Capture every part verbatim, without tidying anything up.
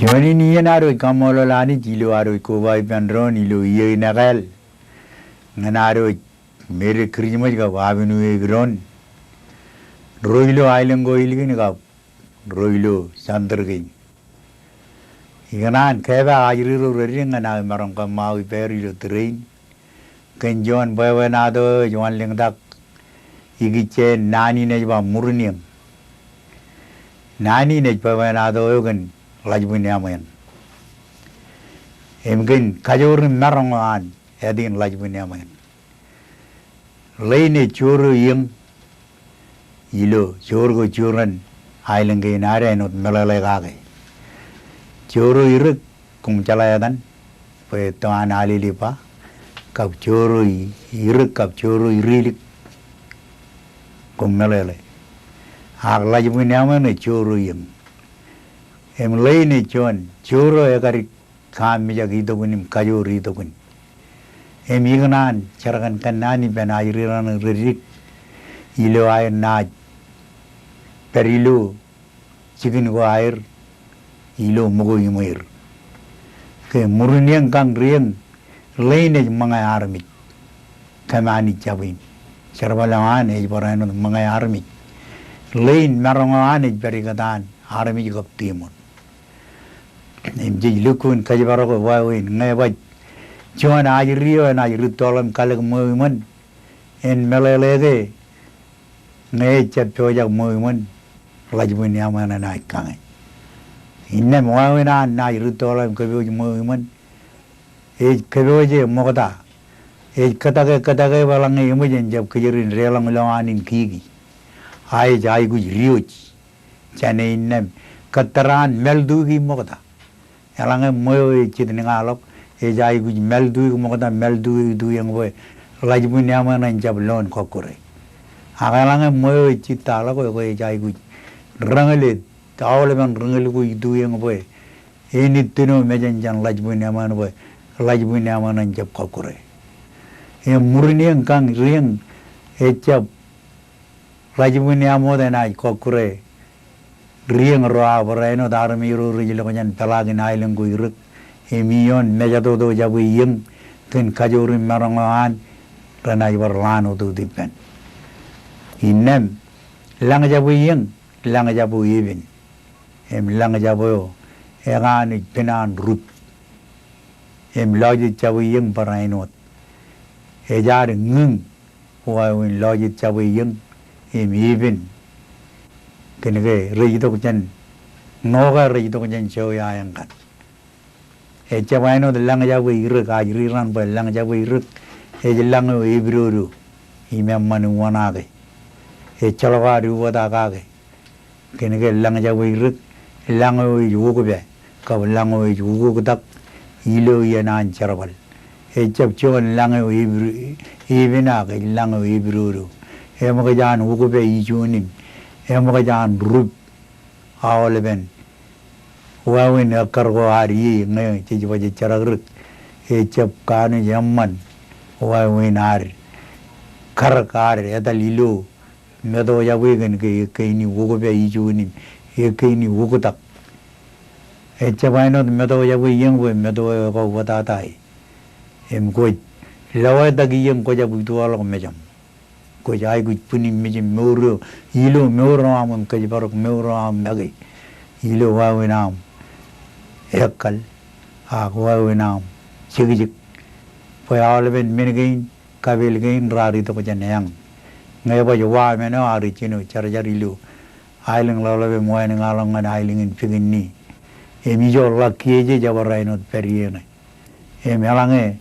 Juon in iien ad wōj kaṃṃoolol Anij ilo ad wōj koba ippān doon ilo iiō in ekāāl ñan ad wōj Merry Christmas kab Happy New Year doon. Ro ilo aelōñ ko ilikin kab ro ilo center kein. Ikōṇaan kepaak ajri ro redik ñan aō maroñ kōṃṃao ippāer ilo tōre in. Kōn juon bwebwenato eo ej wanlōñtak ikijjeen naan in ej ba Ṃurinieñ. Naan in ej bwebwenato eo kōn Ḷajbwin Eṃweeṇ im kōn kajoor im maroñ eo an ātin Ḷajbwin Eṃweeṇ. Ḷein ej joor eo ieñ ilo joor ko joor an aelōñ kein ad āinwōt meḷeḷe kake. Joor eo irōk koṃ jeḷā etan bwe etto an alele ba, kab joor eo i-, irōk kab joor eo irilik koṃ meḷeḷe. Ak Ḷajbwin Eṃweeṇ ej joor eo ieñ. Im ḷein ej juon joor eo ekadik kaamijak itok in im kajoor itok in. Im ikōṇaan jerkakōnnaan ippān ajri raṇ redik ilo aer naaj pād ilo jikin ko aer ilo ṃōko iṃweer. Ke Ṃurinieñ kañ rieñ, ḷein ej ṃōñā armej kōm Anij jab in. Jerbal eo an ej bar āinwōt ṃōñā armej. Ḷein maroñ eo an ej pād ikōtaan armej kab tiṃoṇ. Im jej lukkuun kōjparok wāween ñe baj juon ajri eo enaaj rūttoḷọk im kalōk ṃweo iṃōn, en meḷeḷe ke ñe ejab pojak ṃweo iṃōn, Ḷajbwin Eṃweeṇ enaaj kañe. Innām wāween an naaj rūttoḷọk im kōpooj ṃweo iṃōn, ej kōpooj e ṃokta. Ej kōtake, kōtake bwe eḷaññe eṃōj en jab kōjro in deḷọñ ilowaan in kiki. A ej aikuj diwōj jān e innām kōttar an māltuiki ṃokta. Eḷaññe ṃweo ej jitniñaḷọk, ej aikuj māltuik ṃokta, māltuik ituiōñ bwe Ḷajbwin Eṃweeṇ en jab loon kọkkure. Ak eḷaññe ṃweo ej jittaḷọk, ekwe ej aikuj rōñōl e, aolepen rōñōl ko ituiōñ bwe en ittino mejān jān Ḷajbwin Eṃweeṇ bwe Ḷajbwin Eṃweeṇ en jab kọkkure. Im Ṃurinieñ kañ rieñ ejab Ḷajbwin Eṃweeṇ enaaj kọkkure rieñ ro aō bar āinwōt armej ro rej ilọk jān peḷaakin aelōñ ko irōk. Im ioon mejatoto jabwe ieñ kōn kajoor im maroñ eo an renaaj bar ḷaan wōt wōt ippān. Innām lañ jabwe ieñ, lañ jab eo epen. Im lañ jab eo ekanooj pen an rup. Im lọjet jabwe ieñ bar āinwōt. Ej ad ñiiñ wāween lọjet jabwe ieñ im epen. Kōnke rej itok jān, ṇo ke rej itok jān jowi aeñkan. Ejjab āinwōt lañ jabwe irōk, ajri raṇ bwe lañ jabwe irōk ej lañ eo epidodo im eṃṃan uwaṇake. Ejjeḷọk ad uwōta kake. Kōnke lañ jabwe irōk, lañ eo ej ukpā, kab lañ eo ej ukoktak ilo iien an jerbal. Ejjab juon lañ eo epid-, epen ak ej lañ eo epidodo. Eṃōkaj an ukpā ijuon in, eṃōkaj an rup aolepen wāween ekkar ko ad ie ñe jej baj ejjerak dik. Ejjab kanooj eṃṃan wāween ad karōk ad etal ilo meto jabwe kōnke ekkein ukpā ijuon in, ekkein uktak. Ejjab āinwōt meto jabwe ieñ bwe meto eo ekauwōtata e. Im kwōj lewōjtak ieñ kwōjab ituwaḷọk mejaṃ. Kwōj aikuj bwinim mijin mour eo, ilo mour eo aṃ im kōjparok mour eo aṃ make. Ilo wāween aṃ ekkal, ak wāween aṃ jekjek. Bwe aolepen men kein, kapeel kein raar itok jān eañ. Ñe baj wa men eo ar ijjino jarjar ilo aelōñ ḷapḷap im wānōñaḷọk ñan aelōñ in pikinni. Im ijo ḷak kijeje ej bar āinwōt pād ie ñe. Im eḷaññe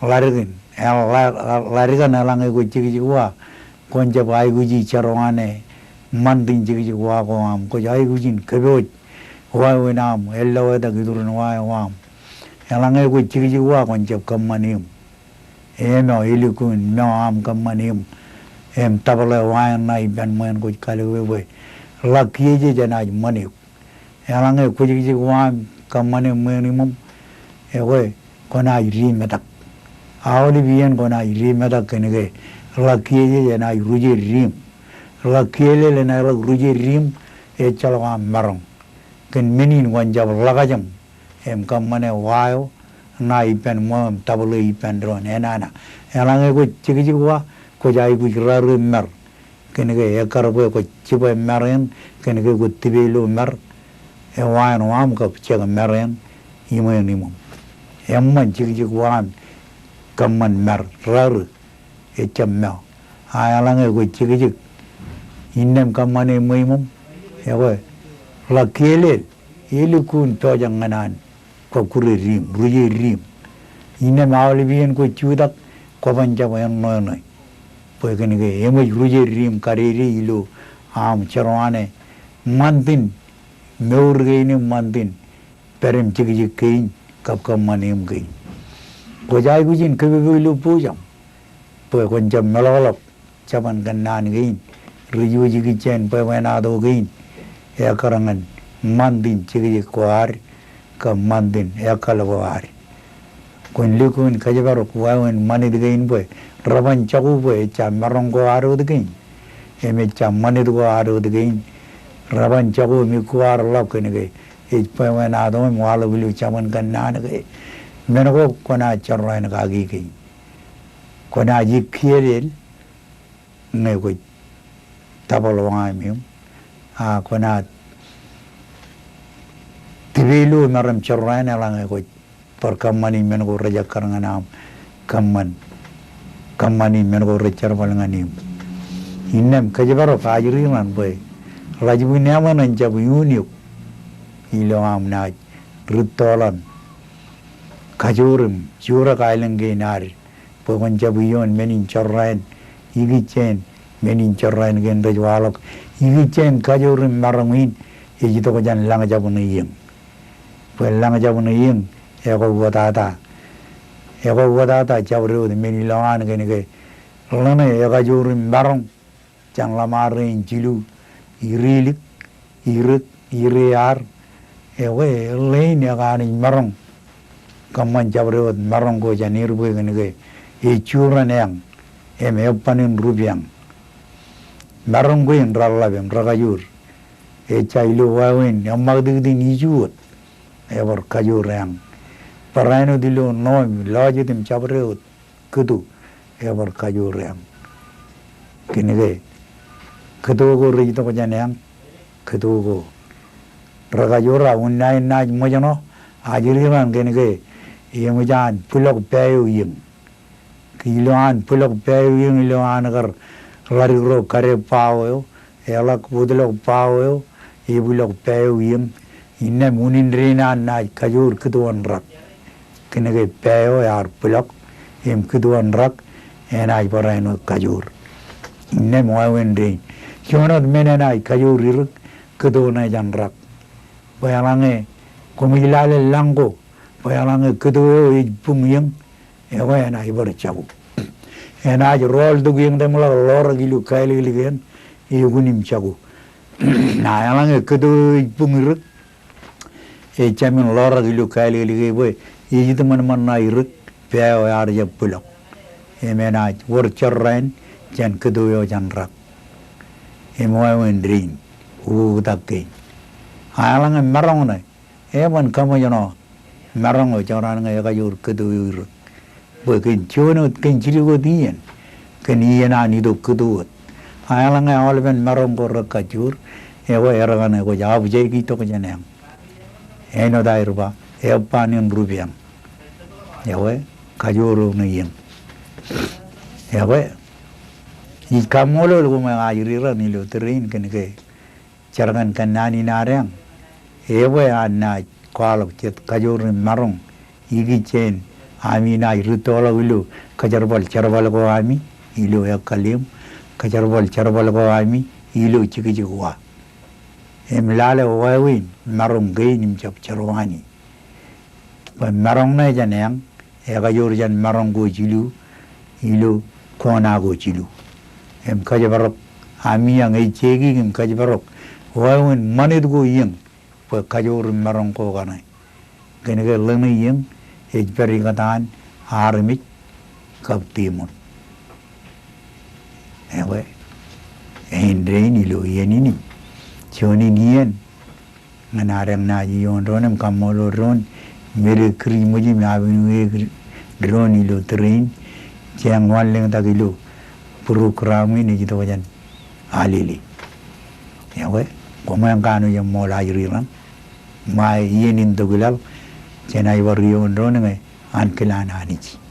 ḷaddik in, eḷa-, ḷa-, ḷaddik in eḷaññe kwōj jekjek wa, kwōn jab aikuji jar wānōk ṃantin jekjek wa ko aṃ, kwōj aikuj in kōpooj wāween aṃ, elewōjtak iturin wa eo aṃ. Eḷaññe kwōj jekjek wa, kwōn jab kōṃṃan eṃ. Im eo elukkuun ṃōk aṃ kōṃṃan eṃ. Im tōpar ḷe wa eṇ ṇa ippān ṃweo eṇ kwōj kalōk bwe ḷak kijeje jenaaj ṃan eok. Eḷaññe kwōjekjek wa im kōṃṃane ṃweo iṃōṃ, ekwe kwōnaaj dimetak. Aolep iien kwōnaaj dimetak kōnke ḷak kijeje jenaaj ruje diṃ. Ḷak kijeje jenaaj ḷak ruje diṃ, ejjeḷọk aṃ maroñ. kōn men in kwōn jab ḷōkaj im, im kōṃṃane wa eo ṇa ippān ṃweo im double ippān doon. Enana. Eḷaññe kwōj jekjek wa, kwōj aikuj raar im mar. Kōn ke ekkar bwe kwōj jibwe mar eṇ, kōn ke kwōj tipe ilo mar. Ewain wa im kab jek mar eṇ iṃweo im iṃōṃ. Eṃṃan jekjek wa im kōṃṃan mar, raar, ejjab meo. A eḷaññe kwōj jekjek, innām kōṃṃane ṃweo iṃōṃ. Ekwe, ḷak kielel, elukkuun pojak ñan an kọkkure diṃ, ruje diṃ. Innām aolep iien kwōj jutak, kwōban jab eṇ ṇoeṇoe. Bwe kōn ke eṃōj ruje diṃ kadeidei ilo aṃ jerwaan e ṃantin mour kein im ṃantin pād im jekjek kein kab kōṃṃan eṃ kein. Kwōj aikuj in kōpoopo ilo bojaṃ bwe kwōn jab meḷọkḷọk jabōn kōnnaan kein rej wōj ikijjien bwebwenato kein, ekkar ñan ṃantin jekjek ko ad kab ṃantin ekkal ko ad. Kwōn lukkuun kōjparok wāween ṃanit kein bwe reban jako bwe ejja maroñ ko ad wōt kein im ejja ṃanit ko ad wōt kein. Reban jako im ikkū ad ḷap kōn ke ej bwebwenato im waḷọk ilo jabōn kōnnaan ke men ko kwōnaaj jorrāān kaki kein. Kwōnaaj ik kielel ñe kwōj double wa im eṃ. A kwōnaaj tipe ilo mar im jorrāān eḷaññe kwōj bar kōṃṃani men ko rej ekkar ñan aṃ kōṃṃan, kōṃṃani men ko rej jerbal ñan eṃ. Innām kōjparok ajri ran bwe ḷajibwin eṃṃan en jab iuun eok ilo aṃ naaj rūttoḷọk kajoor im jurōk aelōñ kein ad bwe kwōn jab iioon men in jorrāān ikijjien men in jorrāān kein rej waḷọk ikijjien kajoor im maroñ in ej itok jān lañjab ṇe iiōñ. Bwe lañjab ṇe iiōñ ekwe wōtata. Ekwe wōtata jabdewōt men ilowaan kōn ke ḷeṇe ekajoor im maroñ jān ḷōṃarein jilu, irilik, irōk, iriaar. Ekwe ḷein ekaanij maroñ kōṃṃan jabdewōt maroñ ko jān er bwe kōn ke ej juran eañ im ebban in rup eañ. Maroñ kein reḷap im rekajoor. Ejja ilo wāween eṃṃaktiktin iju wōt, ebar kajoor eañ. Barāinwōt ilo ṇo im lọjet im jabdewōt kūtu, ebar kajoor eañ. Kōn ke kūtu ko rej itok jān eañ, kūtu ko rekajoor. A unin naaj ṃōjṇọ ajri ran kōn ke eṃōj an bwilọk pā eo iiōñ. Ke ilo an bwilọk pā eo iiōñ, ilo an kar ḷadik ro kade bao eo, eḷak wōtlọk bao eo, ebwilọk pā eo iiōñ. Innām unin dein an naaj kajoor kūtu eo an rak. Kōn ke pā eo ear bwilọk im kūtu eo an rak enaaj barāinwōt kajoor. Innām wāween dein. Juon wōt men enaaj kajoor irōk, kūtu eo ṇe jān rak. Bwe eḷaññe koṃij lale lañ ko, bwe eḷaññe kūtu eo ej buñ iiōñ, ekwe enaaj bar jako. Enaaj rọọltok iiōñ im ḷak ḷorak ilo kālōklōk eañ, ekun im jako. A eḷaññe kūtu eo ej buñ irōk, ejjab men ḷorak ilo kālōklōk e bwe ej itok ṃanṃan ṇa irōk, pā eo ear jab bwilọk. Im enaaj wōr jorrāān jān kūtu eo jān rak. Im wāween dein, ukoktak kein. A eḷaññe maroñ ṇe, eban kōṃōjṇọ maroñ eo jorrāān ñe ekajoor kūtu eo irōk. Bwe kōn juon wōt, kōn jidik wōt iien, kōn iien an itok kūtu wōt. A eḷaññe aolepen maroñ ko rekajoor, ekwe erkaṇe kwōj abjake itok jān eañ. Āinwōt aer ba, ebban in rup eañ. Ekwe, kajoor eo ṇe iiōñ. Ekwe, ij kaṃṃoolol koṃ ajri ran ilo tōre in kōn ke jar kōn kōnnaan in ad eañ, ebwe an naaj kwaḷọk jet kajoor im maroñ ikijjien ami naaj rūttoḷọk ilo kōjerbal jerbal ko ami ilo ekkal eṃ, kōjerbal jerbal ko ami ilo jekjek wa. Im lale wāween maroñ kein im jab jerwani. Bwe maroñ ṇe jān eañ, ekajoor jān maroñ ko jilu, ilo kona ko jilu. Im kōjparok ami eañ ej jekik im kōjparok wāween ṃanit ko iiōñ, bwe kajoor im maroñ ko kaṇe. Kōn ke ḷeṇe iiōñ ej pād ikōtaan armej kab tiṃoṇ. Ekwe, āindein ilo iien in im juon in iien ñan adeañ naaj ioon doon im kaṃṃoolol doon, Merry Christmas im Happy New Year doon ilo tōre in, jeañ wanlōñtak ilo program in ej itok jān Alele. Ekwe, koṃeañ kanooj eṃṃool ajri raṇ, ṃae iien in tok ilab, jenaaj bar ioon doon ñe ankilaan Anij.